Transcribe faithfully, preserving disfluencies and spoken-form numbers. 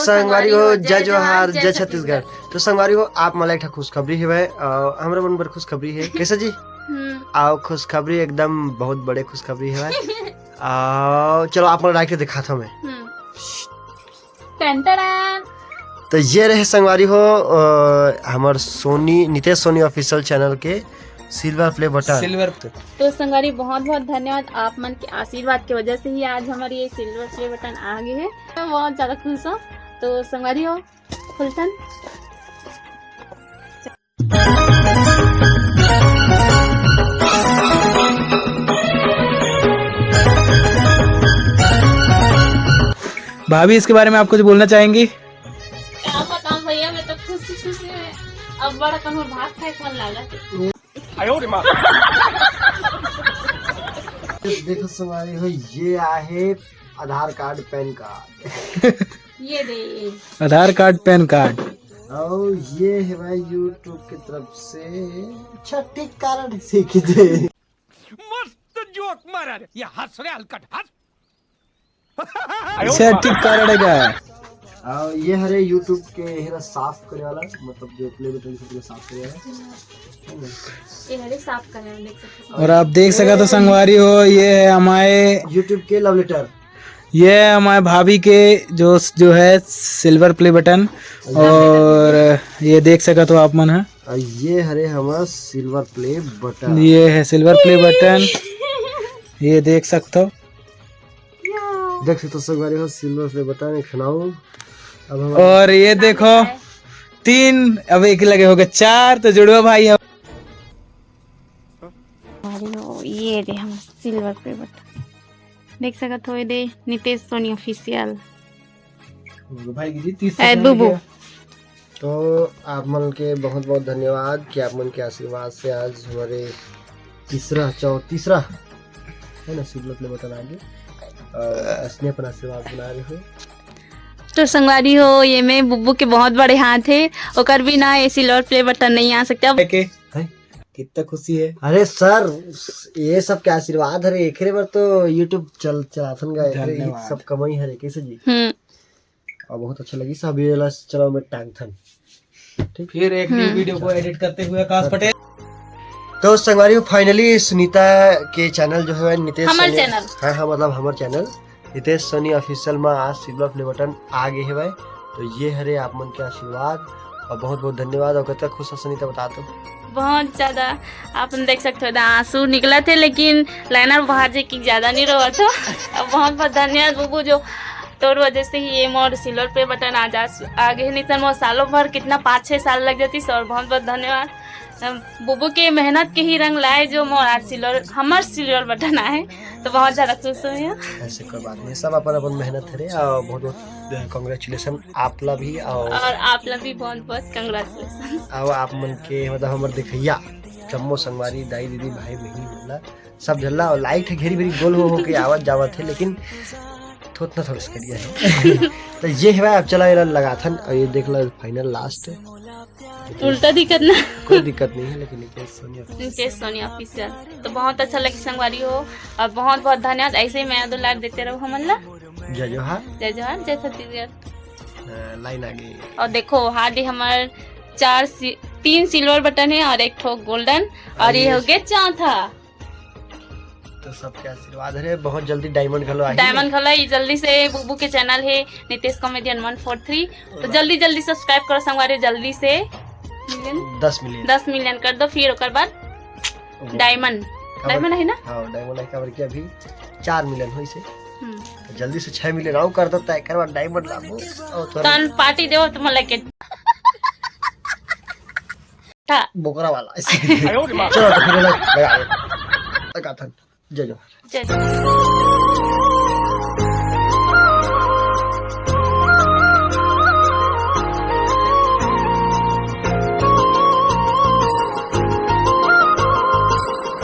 संगवारी हो, जय जोहार, जय छत्तीसगढ़। तो संगवारी हो, आप मन ला एक ठा खुशखबरी हेवय, अ, हमरो मन बर खुशखबरी हे। कैसे जी? हम्म। अउ खुशखबरी एकदम बहुत बड़े खुशखबरी हेवय। अउ चलो, आप मन ला डाल के दिखात हंव मैं। हम्म। टन टन। तो ये रहे संगवारी हो, अ, हमर सोनी, नितेश सोनी ऑफिशियल चैनल के सिल्वर प्ले बटन। सिल्वर। तो संगवारी, बहुत बहुत धन्यवाद। आप मन के आशीर्वाद के वजह से ही आज हमर ये सिल्वर प्ले बटन आ गे हे। मैं बहुत ज्यादा खुश हंव। तो संगवारी हो, खुलथन। भाभी, इसके बारे में आप कुछ बोलना चाहेंगी? का बताऊं भैया, मैं तो खुशी खुशी में अब बड़ा कम भात खाए के मन लागत हे। देखो संगवारी हो, ये आहे आधार कार्ड, पैन कार्ड। ये दे। आधार कार्ड, पैन कार्ड। अउ ये हे भाई YouTube के तरफ से छठी कार्ड सीख दे। मस्त जोक मारा रे, ये हंस रे हलकट हंस। छठी कार्ड का। अउ ये हरे YouTube के हेरा साफ करे वाला, मतलब जो प्ले बटन से पूरा साफ करे वाला। ये हरे साफ करे वाला, देख सकते हो। और आप देख सकत हो संगवारी हो, ये है हमारे YouTube के लव लेटर। ये है हमारे भाभी के जो, जो है सिल्वर प्ले बटन। और ये देख सकत हो आप मन ह। अउ ये हरे हमर सिल्वर प्ले बटन। ये है सिल्वर प्ले बटन, ये देख सकत हो। देख सकत हो संगवारी हो, सिल्वर प्ले बटन एक ठन अउ। अब हम और ये देखो, तीन, अब एक लगे हो गे चार, तो जुड़वा भाई हम। अरे ओ, ये दे हम सिल्वर प्ले बटन देख सकत हो, ये दे नितेश सोनी ऑफिशियल। भाई जी, तीस ए, सेकंड बुबू। हो गया। तो आप मन के बहुत बहुत धन्यवाद कि आप मन के आशीर्वाद से आज हमारे तीसरा, चौ-, तीसरा है ना, सिल्वर प्ले बटन आ गे। अउ ऐसने अपन आशीर्वाद बनाए रहो। तो संगवारी हो, ये में बुब्बू के बहुत बड़े हाथ हे, ओकर बिना ये सिल्वर प्ले बटन नहीं आ सकता। देखे, हैं? कितना खुशी है। अरे सर, ये सब के आशीर्वाद हरे, एकरे बर तो YouTube चल, चलाथन गा, एकरे ही धन्यवाद। सब कमाई हरे, कैसे जी? हम्म। अउ बहुत अच्छा लगी सब, ये ला चलो मैं टांगथन। ठीक? फिर एक न्यू हम्म। वीडियो को एडिट करते हुए आकाश पटेल। तो संगवारी हो, finally सुनीता के चैनल जो है नितेश हमर सोनी, चैनल। हाँ, हाँ, मतलब हमर चैनल नितेश सोनी ऑफिशियल में आज सिल्वर प्ले बटन आ गे हे भाई। तो ये हरे आप मन के आशीर्वाद अउ बहुत बहुत धन्यवाद। अउ कतका खुश हो सुनीता, बता तो। बहुत ज्यादा, आप देख सकते हो, आंसू निकलत हे, लेकिन लाइनर बाहर जे कि ज्यादा नहीं रोवत हो। अउ बहुत बहुत धन्यवाद बुबू, जो तोर वजह से ही ये मोर सिल्वर प्ले बटन आज, आज आ गे हे, नहीं तो मोर सालों भर कितना पाँच छः साल लग जाती। और बहुत बहुत धन्यवाद, अम, बुबू के मेहनत के ही रंग लाए, जो मोर आज सिल्वर, हमर सिल्वर बटन आए, तो बहुत ज्यादा खुश हुई हूँ। ऐसे कोई बात नहीं, सब अपन अपन मेहनत हरे। अउ बहुत बहुत कॉन्ग्रेचुलेशन आप ला भी, अउ और आप ला भी बहुत बहुत कॉन्ग्रेचुलेशन। अउ आप मन के, मतलब हमर देखइया जम्मो संगवारी, दाई दीदी, भाई बहिनी मन ला, सब झल्ला अउ लाइट हे, घेरी बेरी गोल हो, हो के आवत जावत हे, लेकिन थोतना थोड़ा सा करिया है। तो ये है भाई, अब चला एला लगाथन, अउ ये देख लो फाइनल लास्ट। उल्टा दिक्कत ना। कोई दिक्कत नहीं है, लेकिन नितेश सोनी ऑफिशियल। नितेश सोनी ऑफिशियल। तो बहुत अच्छा लगी संगवारी हो, अउ बहुत बहुत धन्यवाद। ऐसे ही मया दुलार देते रहो हमन ला। जय जोहार। जय जोहार, जय छत्तीसगढ़। अ, लाइन आ गई। अउ देखो, हार्डली हमर चार सि-, तीन सिल्वर बटन हे अउ एक ठो गोल्डन, अउ ये हो गे चौथा। तो सबके आशीर्वाद हरे, बहुत जल्दी डायमंड घलो आही। डायमंड घलो आई, जल्दी से बुबू के चैनल हे नितेश कॉमेडियन वन फोर थ्री, तो जल्दी जल्दी सब्सक्राइब करो संगवारी, जल्दी से मिलियन, दस मिलियन। दस मिलियन कर दो, फिर ओकर बाद डायमंड। डायमंड है ना? हाँ, डायमंड है, काबर कि अभी चार मिलियन होइसे। हम्म। तो जल्दी से छह मिलियन अउ कर दो, तय करवा डायमंड लाबो। अउ थोड़ा तन पार्टी देवो तुम लगे। बोकरा वाला। चलो तो फिर लगा, लगा दो। लगाथन। जय जोहार। जय जोहार।